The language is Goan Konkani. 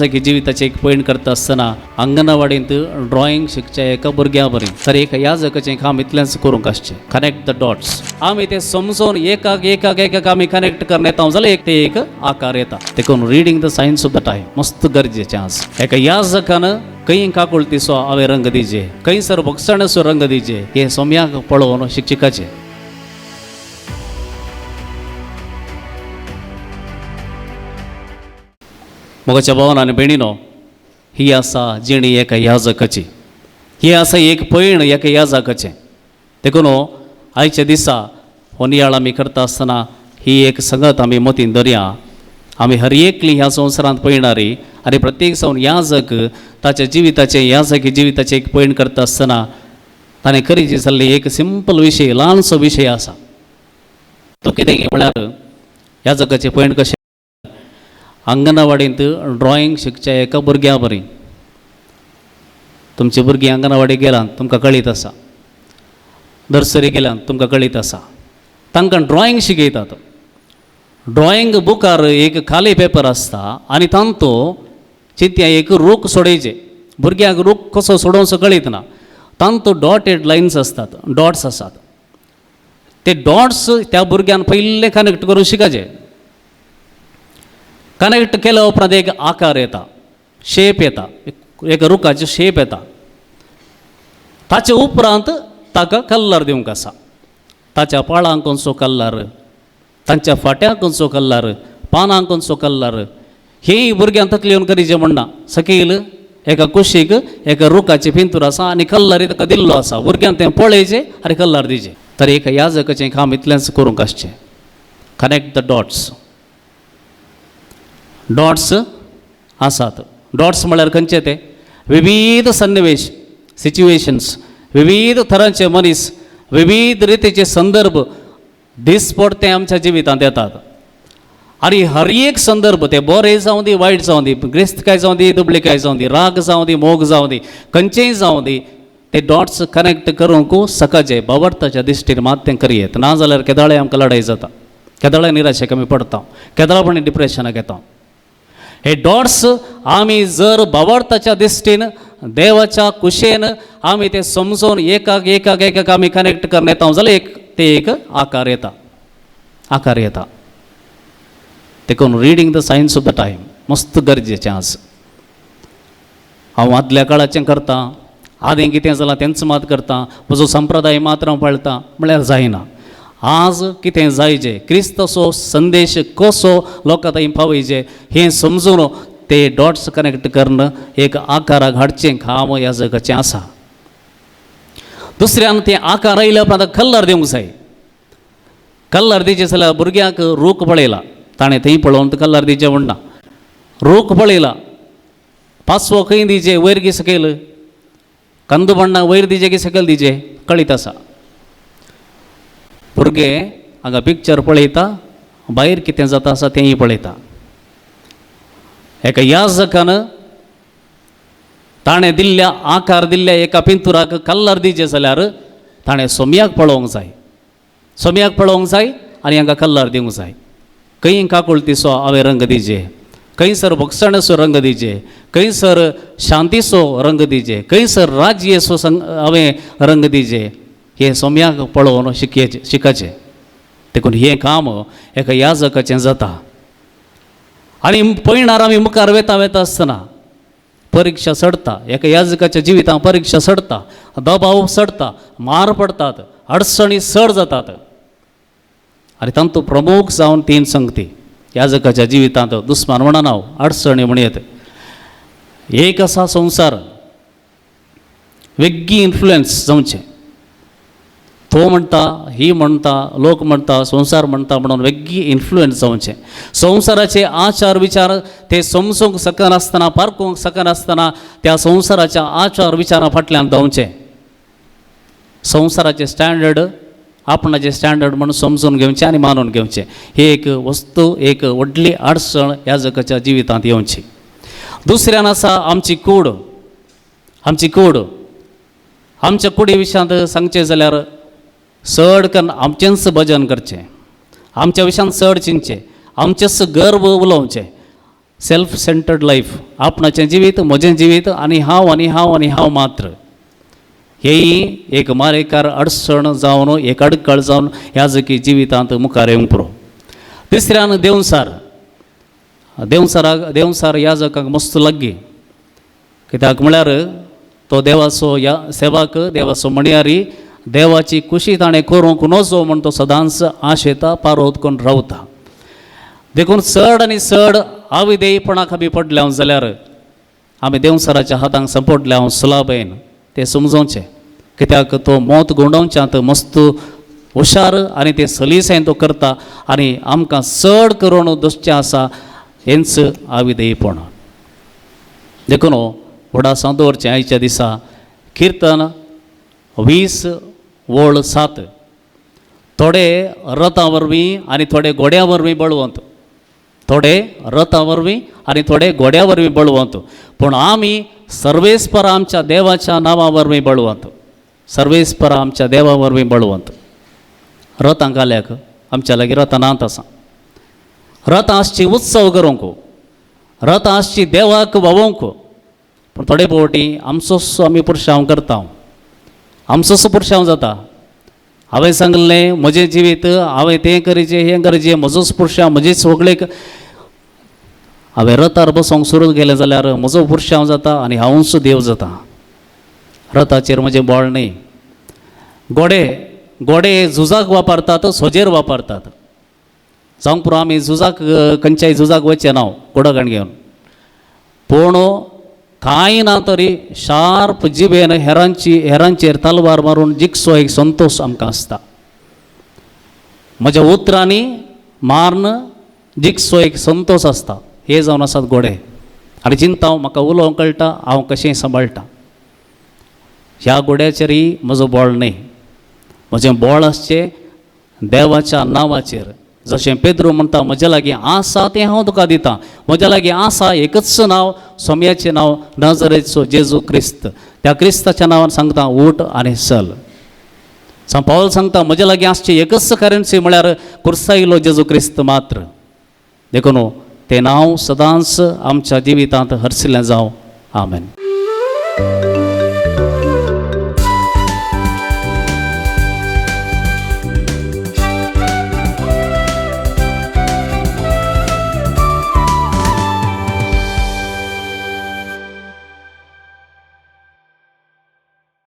की जिविताचें एक पयण करता आसतना अंगणवाडींत ड्रॉइंग शिकच्या एका भुरग्या बरी तर एक ह्या जगाचें काम इतलेंच करूंक आसचें. कनेक्ट the dots, आमी ते समजून एकाक एकाक एकाक आमी कनेक्ट करून येता जाल्यार एक ते एक आकार येता. देखून reading the science of the time मस्त गरजेचें आज. एका ह्या जगान खंय काकुळतीचो हांवें रंग दिजे, खंयसर भोगसण्याचो रंग दिजे, हें सोम्याक पळोवन शिक्षिकाचें. मोगाच्या भावन आनी भयणीनो, ही आसा जिणी एका याजकाची, ही आसा एक पयण एका याजकाचें. देखून आयच्या दिसा हो नियाळ आमी करता आसतना ही एक संगत आमी मतीन धरया. आमी हर एकली ह्या संवसारांत पयणारी आनी प्रत्येक जावन याजक ताच्या जिविताचें याजकी जिविताचें एक पयण करता आसतना ताणें खरी जाल्ली एक सिंपल विशय, ल्हानसो विशय आसा. तो कितें म्हळ्यार याजकाचें पयण कशें अंगणवाडींत ड्रॉइंग शिकच्या एका भुरग्या बरी. तुमची भुरगीं अंगणवाडी गेल्यान तुमकां कळीत आसा, नर्सरी गेल्यान तुमकां कळीत आसा, तांकां ड्रॉइंग शिकयतात. ड्रॉइंग बुकार एक खाली पेपर आसता आनी तांतो चिंतया एक रूख सोडयचे. भुरग्यांक रूख कसो सोडोवचो कळीत ना. तांतो डॉटेड लायन्स आसतात, डॉट्स आसात. ते डॉट्स त्या भुरग्यान पयले कनेक्ट करून शिकाचे. कनेक्ट केल्या उपरांत एक आकार येता, शेप येता, एक रुखाचो शेप येता. ताचे उपरांत ताका कलर दिवंक आसा. ताच्या पाळांक खंयचो कलर, तांच्या फाट्यांक खंयचो कलर, पानांक खंयचो कलर, हें भुरग्यांक तकली येवन करीचें म्हणना. सकयल एका कुशीक एका रुखाचें पिंतूर आसा आनी कलर ताका दिल्लो आसा. भुरग्यांक तें पळयचें आनी कलर दिवचें. तर एक याजकाचें काम इतलेंच करूंक आसचें, कनेक्ट the dots. Dots आसात. डॉट्स म्हळ्यार खंयचे ते विविध सन्निवेश, सिच्युएशन्स, विविध थरांचे मनीस, विविध रितीचे संदर्भ दिसपडते आमच्या जिवितांत येतात. आनी हर एक संदर्भ ते बरें जावं दी, वायट जावं दी, ग्रेस्तकाय जावं दी, दुबळीकाय जावं दी, राग जावं दी, मोग जावं दी, खंयचेय जावं दी, ते डॉट्स कनेक्ट करूंक सकाळचे बावडताच्या दिश्टीन मात तें करयेत. ना जाल्यार केदाळे आमकां लडाय जाता, केदाळे निराशेक आमी पडटा, केदाळपणी डिप्रेशनाक येता. हे डॉट्स आमी जर बावडताच्या दिश्टीन देवाच्या कुशेन आमी ते समजून एकाक एकाक एकाक आमी कनेक्ट करून येता जाल्यार एक ते एक आकार येता, आकार येता. देखून reading the science of the time मस्त गरजेचें आज. हांव आदल्या काळाचें करतां, आदीं कितें जालां तेंच मात करता, म्हजो संप्रदाय मात्र हांव पळता म्हळ्यार जायना. आज कितें जायजे, क्रिस्ताचो संदेश कसो लोकां थंय पावयचे हें समजून ते डॉट्स कनेक्ट करून एक आकाराक हाडचें काम ह्या जगाचें आसा. दुसऱ्यान ते आकार आयल्या उपरांत कलर दिवंक जाय. कलर दिवचे जाल्यार भुरग्यांक रूख पळयला, ताणें थंय पळोवन कलर दिवचें म्हणना. रूख पळयला, पाचवो खंय दिवचे, वयर की सकयल, कंद बण्णां वयर दिवचे की सकयल दिवचे कळीत आसा. भुरगे हांगा पिक्चर पळयता, भायर कितें जाता आसा तेंय पळयता. एका याजकान ताणें दिल्ल्या आकार दिल्ल्या एका पिंतुराक कलर दिवचे जाल्यार ताणें सोम्याक पळोवंक जाय, सोम्याक पळोवंक जाय आनी हांकां कलर दिवंक जाय. खंय काकुळतीचो हांवें रंग दिवचे, खंयसर भोगसण्याचो रंग दिवचे, खंयसर शांतीचो रंग दिवचे, खंयसर राजयेचो हांवें रंग दिवचे, हें सोम्याक पळोवन शिकयेचें शिकाचें. देखून हें काम एका याजकाचें जाता. आनी पयणार आमी मुखार वेता वेता आसतना परिक्षा चडता, एका याजकाच्या जिवितांत परिक्षा चडता, दबाव चडता, मार पडटात, अडचणी चड जातात. आनी तांतूत प्रमुख जावन तीन संगती याजकाच्या जिवितांत दुस्मान म्हणना हांव, अडचणी म्हणयत. एक आसा संवसार, वेगळी इन्फ्लुयन्स जावचें, तो म्हणटा, ही म्हणटा, लोक म्हणटा, संवसार म्हणटा म्हणून वेगळी इन्फ्लुयन्स जावचें. संवसाराचे आचार विचार ते समजूंक शकनासतना, पारखूंक शकनासतना त्या संवसाराच्या आचार विचारां फाटल्यान धांवचें. संवसाराचे स्टँडर्ड आपणाचे स्टँडर्ड म्हणून समजून घेवचें आनी मानून घेवचें. ही एक वस्तू, एक व्हडली अडचण ह्या जगाच्या जिवितांत येवची. दुसऱ्यान आसा आमची कूड. आमची कूड, आमच्या कुडी विशयांत सांगचें जाल्यार चड कन्न आमचेंच भजन करचें, आमच्या विशयांत चड चिंतचें, आमचेंच गर्व उलोवचें, सेल्फ सेंटर्ड लायफ, आपणाचें जिवीत, म्हजें जिवीत आनी हांव आनी हांव आनी हांव मात्र. हेय एक मारेकार अडचण जावन, एक अडकळ जावन ह्या जकी जिवितांत मुखार येवंक पुरो. तिसऱ्यान देंवचार. देंवचाराक देंवचार ह्या जकाक मस्त लागी, कित्याक म्हळ्यार तो देवाचो ह्या सेवाक, देवाचो म्हणयारी, देवाची खुशी ताणें करूंक नजो म्हूण तो सदांच आशेता, पारोत करून रावता. देखून चड आनी चड आविदेयपणाक आमी पडल्या जाल्यार आमी देंवचाराच्या हातांक संपडल्या सुलाबेन तें समजोवचें, कित्याक तो मोत गोंडोवच्यांत मस्त हुशार आनी ते सलीसायन तो करता आनी आमकां चड करून दसचें आसा हेंच आविदेयपण. देखून व्हडा सांव दवरचें आयच्या दिसा किर्तन 20:7, थोडे रथा वरवीं आनी थोडे घोड्या वरवीं बळवंत, थोडे रथा वरवीं आनी थोडे घोड्या वरवीं बळवंत, पूण आमी सर्वेस्पर आमच्या देवाच्या नांवा वरवीं बळवंत, सर्वेस्पर आमच्या देवा वरवीं बळवंत. रथां घाल्याक आमच्या लागीं रथां नात आसा. रथां आसची उत्सव करूंक, रथां आसची देवाक व्हांवोवंक, पूण थोडे फावटी आमचोच आमी पुरशांव करता, आमचोच पुरशांव जाता. हांवें सांगलें म्हजें जिवीत, हांवें तें करचें हें करचें, म्हजोच पुरशांव, म्हजेच व्हगळीक. हांवें रथार बसोंक सुरू केलें जाल्यार म्हजो पुरशांव जाता आनी हांवूच देव जाता. रथाचेर म्हजें बळ न्हय. घोडे, घोडे झुजाक वापरतात, सोजेर वापरतात. जावंक पुरो आमी झुजाक, खंयच्याय झुजाक वचचें ना घोडो गाण घेवन, पूण कांय ना तरी शार्प जिबेन हेरांचेर तलवार मारून जिखचो एक संतोश आमकां आसता. म्हज्या उतरांनी मारून जिखचो एक संतोश आसता. हे जावन आसात घोडे. आनी चिंता हांव म्हाका उलोवंक कळटा, हांव कशें सांबाळटा. ह्या घोड्याचेरय म्हजो बळ न्हय, म्हजें बळ आसचें देवाच्या नांवाचेर. जशें पेद्रू म्हणटा, म्हज्या लागीं आसा तें हांव तुका दितां, म्हज्या लागीं आसा एकच नांव, सोम्याचें नांव, नजरेचो जेजू क्रिस्त. त्या क्रिस्ताच्या नांवान सांगता, उठ आनी चल. सांत पावल सांगता, म्हज्या लागीं आसचें एकच करन्सी म्हळ्यार कुर्सायलो जेजू क्रिस्त मात्र. देखून तें नांव सदांच आमच्या जिवितांत हरशिल्लें जावं. आमेन.